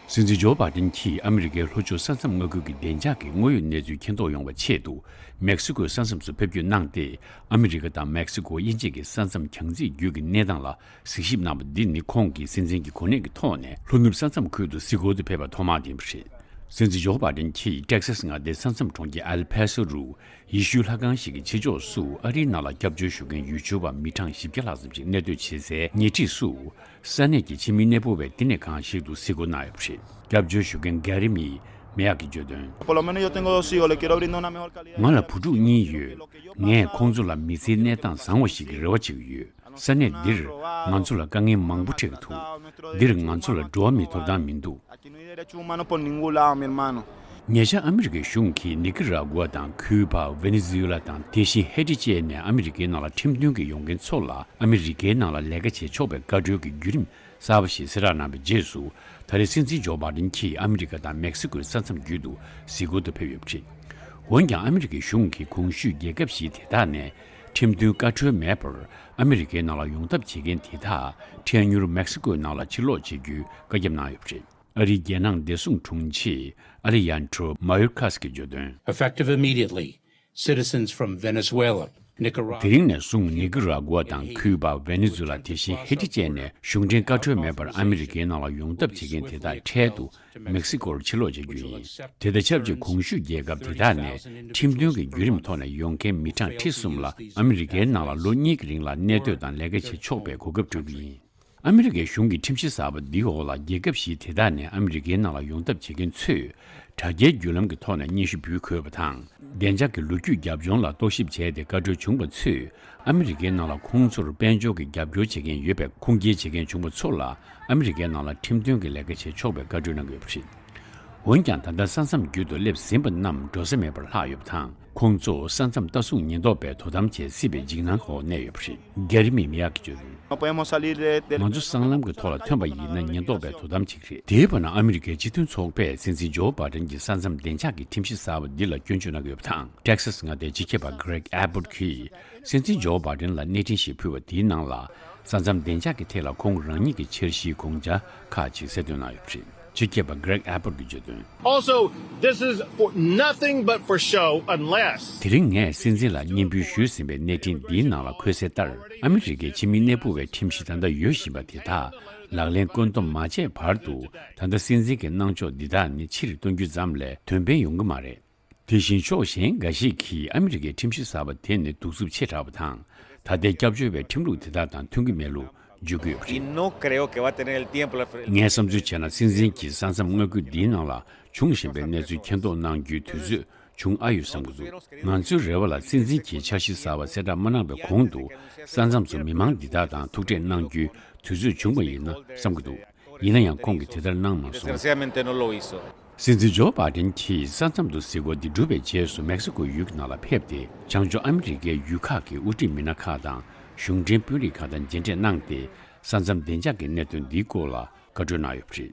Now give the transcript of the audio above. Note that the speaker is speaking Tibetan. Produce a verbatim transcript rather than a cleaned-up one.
སྲིད་འཛིན་ཇོ་བྷ་ཏན་གྱིས་ཨ་མི་རི་ཀའི་ལྷོ་ཕྱོགས་ས་མཚམས་མངའ་ཁུལ་གྱི་བདེ་འཇགས་ཀྱི་དངོས་ཡོད་གནས་ཚུལ་མཁྱེན་རྟོགས་ཡོང་བའི་ཆེད་དུ། མེག་སི་ཀོའི་ས་མཚམས་སུ་ཕེབས་སྐྱོད་གནང་སྟེ། ཨ་མི་རི་ཀ་དང་མེག་སི་ཀོ་དབྱེ་འབྱེད་ཀྱི་ས་མཚམས་གྱང་རྩིག་བརྒྱུད་ཀྱི་གནས་སྟངས་ལ་གཟིགས་ཞིབ་གནང་བ། འདི་ནི་ཁོང་གིས་སྲིད་འཛིན་གྱི་གོ་གནས་ཀྱི་ཐོག་ནས་ལྷོ་ནུབ་ས་མཚམས་ཁུལ་དུ་གཟིགས་སྐོར་དུ་ཕེབས་པ་ཐོག་མ་དེ་ཡིན་པ་རེད། སྲིད་འཛིན་ཇོ་བྷ་ཏན་གྱིས་ཏེག་སཱས་མངའ་སྡེའི་ས་མཚམས་གྲོང་ཁྱེར་ཨལ་ཕེ་སོ་རུ། ཡེ་ཤུའི་ལྷ་ཁང་ཞིག་གི་ཕྱི་ཕྱོགས་སུ་ཨ་རིའི་ནང་ལ་སྐྱབས་བཅོལ་ཞུ་མཁན་ཡུལ་ཕྱོགས་པ་མི་གྲངས་བཞི་བརྒྱ་ལྷག་ཙམ་ཞིག་གནས་སྡོད་བྱེད་སའི་ཉེ་འཁྲིས་སུ། ས་གནས་ཀྱི་ཕྱི་མི་གནས་སྤོ་བས་འདི་ནས་གང་ཞིག་ཏུ་གཟིགས་སྐོར་གནང་ཡོད་པ་རེད། སྐྱབས་བཅོལ་ཞུ་མཁན་གྷེ་རི་མི་མེ་ཡག་གིས་བརྗོད་དོན། Por lo menos yo tengo dos hijos, le quiero brindar una mejor calidad de vida. ང་ལ་བུ་ཕྲུག་གཉིས་ཡོད། ངས་ཁོང་ཚོ་ལ་མི་ཚེའི་གནས་སྟངས་བཟང་བ་ཞིག་གི་རེ་བ་བྱེད་ཀྱི་ཡོད། ས་གནས་འདིར་ང་ཚོ་ལ་དཀའ་ངལ་མང་པོ་འཕྲད་ཀྱི་འདུག་འདིར་ང་ཚོ་ལ་འགྲོ་བ་མིའི་ཐོབ་ཐང་མི་འདུག Aquí no hay derecho humano por ningún lado, mi hermano. ཉེ་ཆར་ཨ་མི་རི་ཀའི་གཞུང་གིས་ནི་ཀི་ར་གུ་ཝ་དང་ཁུ་པ། ཝེ་ནེ་ཛུ་ཝེ་ལ་དང་དེ་བཞིན་ཧེ་ཏི་བཅས་ནས་ཨ་མི་རི་ཀའི་ནང་ལ་ཁྲིམས་མཐུན་གྱི་ཡོང་མཁན་ཚོ་ལ་ཨ་མི་རི་ཀའི་ནང་ལ་ལས་ཀ་བྱེད་ཆོག་པའི་བཀའ་འཁྲོལ་གྱི་བརྒྱུད་རིམ་གསར་པ་ཞིག་གསལ་བསྒྲགས་གནང་བའི་རྗེས་སུ། ད་རེས་སྲིད་འཛིན་ཇོ་བྷ་ཏན་གྱིས་ཨ་མི་རི་ཀ་དང་མེག་སི་ཀོའི་ས་མཚམས་བརྒྱུད་དུ་གཟིགས་སྐོར་དུ་ཕེབས་ཡོད་པ་རེད། འོན་ཀྱང་ཨ་མི་རི་ཀའི་གཞུང་གིས་གོང་ཞུས་རྒྱལ་ཁབ་བཞིའི་དེ་དག་ནས་ཁྲིམས་མཐུན་བཀའ་འཁྲོལ་མེད་པར་ཨ་མི་རི་ཀའི་ནང་ལ་ཡོང་ཐབས་བྱེད་མཁན་དེ་དག་འཕྲལ་མྱུར་མེག་སི་ཀོའི་ནང་ལ་ཕྱིར་ལོག་བྱེད་རྒྱུའི་བཀའ་ཁྱབ་གནང་ཡོད་པ་རེད། ཨ་རིའི་རྒྱལ་ནང་བདེ་སྲུང་དྲུང་ཆེ་ཨ་ལི་ཡན་ཁྲོ་མ་ཡུར་ཁཱས་ཀྱིས་བརྗོད་དོན། Effective immediately, citizens from Venezuela, Nicaragua, དེ་རིང་ནས་བཟུང་ནི་ཀི་ར་གུ་ཝ་དང་ཁུ་པ། ཝེ་ནེ་ཛུ་ཝེ་ལ། དེ་བཞིན་ཧེ་ཏི་བཅས་ནས་གཞུང་འབྲེལ་བཀའ་འཁྲོལ་མེད་པར་ཨ་མི་རི་ཀའི་ནང་ལ་ཡོང་ཐབས་བྱེད་མཁན་དེ་དག་འཕྲལ་དུ་མེག་སི་ཀོར་ཕྱིར་ལོག་བྱ་རྒྱུ་ཡིན། དེ་དང་ཆབས་ཅིག་གོང་ཞུས་རྒྱལ་ཁབ་དེ་དག་ནས་ཁྲིམས་མཐུན་གྱི་བརྒྱུད་རིམ་ཐོག་ནས་ཡོང་མཁན་མི་གྲངས་ཁྲི་གསུམ་ལ་ཨ་མི་རི་ཀའི་ནང་ལ་ལོ་གཉིས་ཀྱི་རིང་ལ་གནས་སྡོད་དང་ལས་ཀ་བྱེད་ཆོག་པའི་གོ་སྐབས་སྤྲོད་རྒྱུ་ཡིན། ཨ་མི་རི་ཀའི་གཞུང་གི་ཁྲིམས་གཞི་གསར་པ་འདིའི་འོག་ལ་རྒྱལ་ཁབ་བཞིའི་དེ་དག་ནས་ཨ་མི་རི་ཀའི་ནང་ལ་ཡོང་ཐབས་བྱེད་མཁན་ཚོས་དྲ་རྒྱའི་བརྒྱུད་ལམ་གྱི་ཐོག་ནས་སྙན་ཞུ་འབུལ་དགོས་པ་དང་། བདེ་འཇགས་ཀྱི་ལོ་རྒྱུས་རྒྱབ་ལྗོངས་ལ་རྟོག་ཞིབ་བྱས་ཏེ་བཀའ་འཁྲོལ་བྱུང་བ་ཚོས་ཨ་མི་རི་ཀའི་ནང་ལ་ཁོང་ཚོར་དཔལ་འབྱོར་གྱི་རྒྱབ་སྐྱོར་བྱེད་མཁན་ཡོད་པའི་ཁུངས་སྐྱེལ་བྱེད་མཁན་བྱུང་བ་ཚོ་ལ་ཨ་མི་རི་ཀའི་ནང་ལ་ཁྲིམས་མཐུན་གྱི་ལས་ཀ་བྱེད་ཆོག་པའི་བཀའ་འཁྲོལ་གནང་གི་ཡོད་པ་རེད། འོན་ཀྱང་ད་ལྟ་ས་མཚམས་བརྒྱུད་དུ་སླེབས་ཟིན་པ་རྣམས་འགྲོ་ས་མེད་པར་ལྷག་ཡོད་པ་དང་། ཁོང་ཚོ་ས་མཚམས་ལྟ་སྲུང་ཉེན་རྟོག་པས་དོ་དམ་བྱེད་སྲིད་པའི་འཇིགས་སྣང་འོག་གནས་ཡོད་པ་རེད། གྷེ་རི་མི་མེ་ཡག་གིས་བརྗོད་དོན། No podemos salir de, de ང་ཚོ་སྲང་ལམ་གྱི་ཐོག་ལ་ཐོན་པ་ཡིན་ན་ཉེན་རྟོག་པས་དོ་དམ་བྱེད་ཀྱི་རེད། དེའི་བར་ན་ཨ་མི་རི་ཀའི་སྤྱི་མཐུན་ཚོགས་པས་སྲིད་འཛིན་ཇོ་བྷ་ཏན་གྱི་ས་མཚམས་བདེ་འཇགས་ཀྱི་ཁྲིམས་གཞི་གསར་པ་འདི་ལ་སྐྱོན་བརྗོད་གནང་གི་ཡོད་པ་དང་། ཏེག་སཱས་མངའ་སྡེའི་སྤྱི་ཁྱབ་པ་གྷི་རེག་ཨེ་བྷོད་ཀྱིས་སྲིད་འཛིན་ཇོ་བྷ་ཏན་ལ་གནས་འཕྲིན་ཞིག་ཕུལ་བ་དེའི་ནང་ལ། ས་མཚམས་བདེ་འཇགས་ཀྱི་ཐད་ལ་ཁོང་རང་ཉིད་ཀྱི་འཆར་གཞིའི་དགོངས་འཆར་ཁག་ཅིག་གསལ་སྟོན་གནང་ཡོད་པ་རེད། སྤྱི་ཁྱབ་པ་གྷི་རེག་ཨེ་བྷོད་ཀྱིས་བརྗོད་དོན། Also, this is for nothing but for show unless དེ་རིང་ངས་སྲིད་འཛིན་ལ་སྙན་འབུལ་ཞུས་ཟིན་པའི་གནས་འཕྲིན་འདིའི་ནང་ལ་འཁོད་གསལ་ལྟར། ཨ་མི་རི་ཀའི་ཕྱི་མི་གནས་སྤོ་བའི་ཁྲིམས་གཞི་ད་ལྟ་ཡོད་བཞིན་པ་དེ་དག་ལག་ལེན་བཀོད་འདོམས་མ་བྱས་བར་དུ། ད་ལྟ་སྲིད་འཛིན་གྱི་གནང་ཕྱོགས་འདི་དག་ནི་ཕྱིར་གཏོང་རྒྱུ་ཙམ་ལས་དོན་ཕན་ཡོང་གི་མ་རེད། དེ་བཞིན་ཕྱོགས་གཞན་འགའ་ཞིག་གིས་ཨ་མི་རི་ཀའི་ཁྲིམས་གཞི་གསར་པ་དེ་ནི་གདུག་རྩུབ་ཆེ་དྲགས་པ་དང་། ད་ལྟའི་སྐྱབས་བཅོལ་བའི་ཁྲིམས་ལུགས་དེ་དག་དང་མཐུན་གྱི་མེད་ལུགས་བརྗོད་ཀྱི་ཡོད་པ་རེད། Y no creo que va a tener el tiempo, la fre- ངས་བསམ་ཚུལ་བྱས་ན། སྲིད་འཛིན་གྱིས་ས་མཚམས་མངའ་ཁུལ་འདིའི་ནང་ལ་བྱུང་བཞིན་པའི་གནས་ཚུལ་མཁྱེན་རྟོགས་གནང་རྒྱུའི་དུས་ཚོད་བྱུང་ཨ་ཡོད་བསམ་གྱི་འདུག་ང་ཚོའི་རེ་བ་ལ། སྲིད་འཛིན་གྱིས་འཆར་གཞི་གསར་པ་གསལ་བསྒྲགས་མ་གནང་བའི་གོང་དུ། ས་མཚམས་སུ་མི་མང་འདི་དག་དང་ཐུག་འཕྲད་གནང་རྒྱུའི་དུས་ཚོད་བྱུང་བ་ཡིན་ན་བསམ་གྱི་འདུག་ཡིན་ན་ཡང་ཁོང་གིས་དེ་ལྟར་གནང་མ་སོང་། Desgraciadamente no lo hizo. སྲིད་འཛིན་ཇོ་བྷ་ཏན་གྱིས་ས་མཚམས་དུ་གཟིགས་སྐོར་འདི་གྲུབ་པའི་རྗེས་སུ། མེག་སི་ཀོའི་ཡུལ་གྱི་ནང་ལ་ཕེབས་ཏེ། བྱང་ཕྱོགས་ཨ་མི་རི་ཀའི་ཡུལ་ཁག་གི་དབུ་ཁྲིད་མི་སྣ་ཁག་དང་གཞུང་འབྲེལ་དཔོན་རིགས་ཁག་དང་མཇལ་འཕྲད་གནང་སྟེ། ས་མཚམས་བདེ་འཇགས་ཀྱི་གནད་དོན་འདིའི་སྐོར་ལ་བཀའ་འཁྲོལ་གནང་ཡོད་པ་རེད།